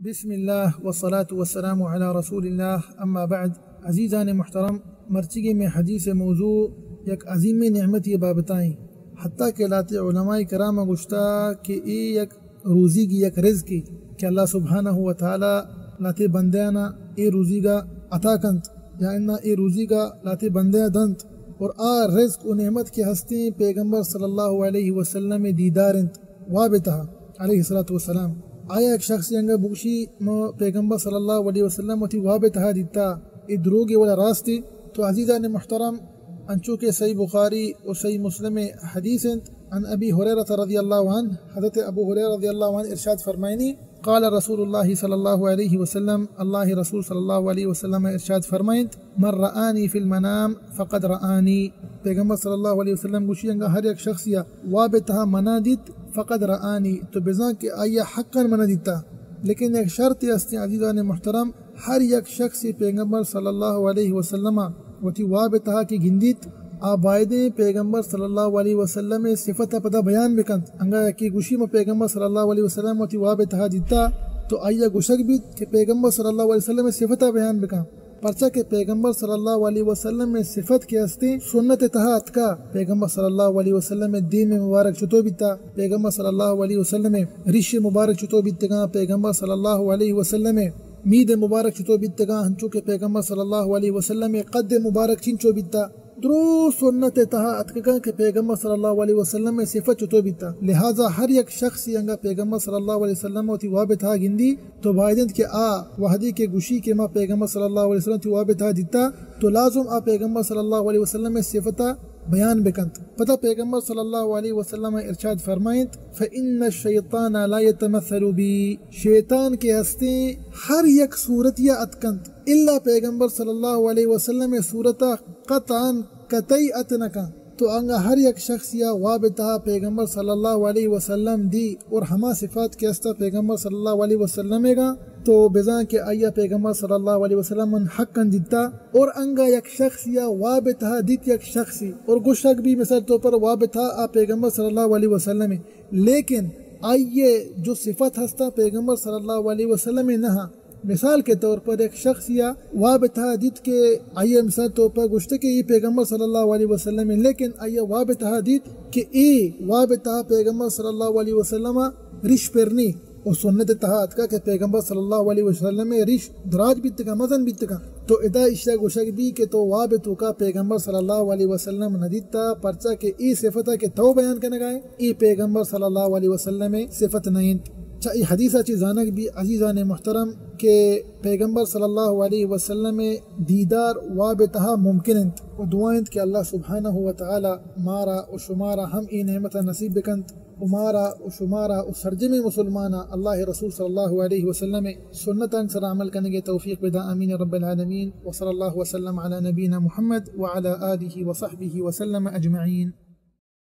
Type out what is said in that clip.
بسم اللہ والصلاة والسلام علی رسول اللہ، اما بعد۔ عزیزان محترم، مرچیگیں مئے حدیث موضوع یک عظیمیں نعمتے بابتا ایں، حتیٰ کہ لہتے علماء کرام گوشتا کہ اے یک روزیگی، یک رزقے کہ اللہ سبحانہ و تعالی لہتے بندیانا اے روزیگا عطا کنت، یا انا اے روزیگا لہتے بندیاں دنت، اور آ رزق و نعمت کہ ہستیں پیغمبر صلی اللہ علیہ وسلم دیدار انت واب تہا، علیہ الصلوۃ والسلام۔ آیا یک شخص انگا بگوشی ما پیغمبر صلی اللہ علیہ وسلم وتی واب تہا دیتا، اے دروگے ولا راستے؟ تو عزیزان محترم، انچو کہ صحیح بخاری و صحیح مسلم حدیث انت، عن ابی ہریرہ رضی اللہ عنہ، حضرت ابو ہریرہ رضی اللہ عنہ ارشاد فرمائنی، قال رسول اللہ صلی اللہ علیہ وسلم، اللہ رسول صلی اللہ علیہ وسلم ارشاد فرمائنت، من رآنی فی المنام فقد رآنی۔ پیغمبر صلی اللہ علیہ وسلم گوشی، انگا ہر یک شخص یا واب تہا منا دیت، فقد رآنی، تو بزاں کہ آیا حقا منا دیتا۔ لیکن یک شرط ہستیں عزیزان محترم، ہر یک شخص پیغمبر صلی اللہ علیہ وسلم وتی واب تہا کہ گندیت، آ بایدیں پیغمبر صلی اللہ علیہ وسلم صفت پدا بیان بکنت۔ انگا یکی گوشی ما پیغمبر صلی اللہ علیہ وسلم وتی واب تہا دیتا، تو آیا گوشگ بیت کہ پیغمبر صلی اللہ علیہ وسلم صفت بیان بکن۔ پرچا کہ پیغمبر صلی اللہ علیہ وسلم صفت کہ ہستیں سنت تہا اتکا، پیغمبر صلی اللہ علیہ وسلم دیم مبارک چطور بیتا، پیغمبر صلی اللہ علیہ وسلم ریش مبارک چطور بیتگاں، پیغمبر صلی اللہ علیہ وسلم مید مبارک چطور بیتگاں، ہنچو کہ پیغمبر صلی اللہ علیہ وسلم قد مبارک چنچو بیتا۔ درو سنت تہا اتکگاں کہ پیغمبر صلی اللہ علیہ وسلم صفت چطور بیتا۔ لہذا ہر یک شخص انگا پیغمبر صلی اللہ علیہ وسلم وتی واب تہا گندی، تو باید انت کہ آ وہدی کہ گوشی کہ ما پیغمبر صلی اللہ علیہ وسلم وتی واب تہا دیتا، تو لازم آ پیغمبر صلی اللہ علیہ وسلم صفت بیان بکنت۔ پدا پیغمبر صلی اللہ علیہ وسلم ارشاد فرمائنت، فإن الشیطان لا یتمثل بی، شیطان کہ ہستیں ہر یک صورتیا اتکنت، الا پیغمبر صلی اللہ علیہ وسلم صورتا قطعاً قطعی ات نکن۔ تو انگا ہر یک شخص یا واب تہا پیغمبر صلی اللہ علیہ وسلم دی اور ہما صفات کہ استا پیغمبر صلی اللہ علیہ وسلم گا، تو بزاں کہ آیا پیغمبر صلی اللہ علیہ وسلم من حقاً دیتا۔ اور انگا یک شخص یا واب تہا دیت یک شخصی اور گوشگ بی مثال طور پر واب تہا آ پیغمبر صلی اللہ علیہ وسلم، لیکن آئیے جو صفت ہستا پیغمبر صلی اللہ علیہ وسلم نہ۔ مثال کے طور پر یک شخص یا واب تہا دیت کہ آئیے مثال طور پر گوشتے کہ یہ پیغمبر صلی اللہ علیہ وسلم، لیکن آئیے واب تہا دیت کہ اے واب تہا پیغمبر صلی اللہ علیہ وسلم ریش پرنی و سنت تہا اتکا کہ پیغمبر صلی اللہ علیہ وسلم ریش دراج بیتگا، مزن بیتگا۔ تو ادا اشیا گوشگ بی کہ تو واب توکا پیغمبر صلی اللہ علیہ وسلم ندیتا، پرچا کہ ای صفتا کہ تو بیان کنگا ہے، ای پیغمبر صلی اللہ علیہ وسلم صفت نہ انت۔ چا ای حدیثا چی زانگ بی عزیزان محترم کہ پیغمبر صلی اللہ علیہ وسلم دیدار واب تہا ممکن انت و دعا انت کہ اللہ سبحانہ و تعالی مارا و شمارا ہم ای نعمت نصیب بکنت و مارا و شمارا و سرجمیں مسلمانا اللہ رسول صلی اللہ علیہ وسلم سنتان سر عمل کنگے توفیق بدا۔ آمین رب العالمین۔ وصلی اللہ وسلم علی نبینا محمد وعلی آلہ وصحبہ وسلم اجمعین۔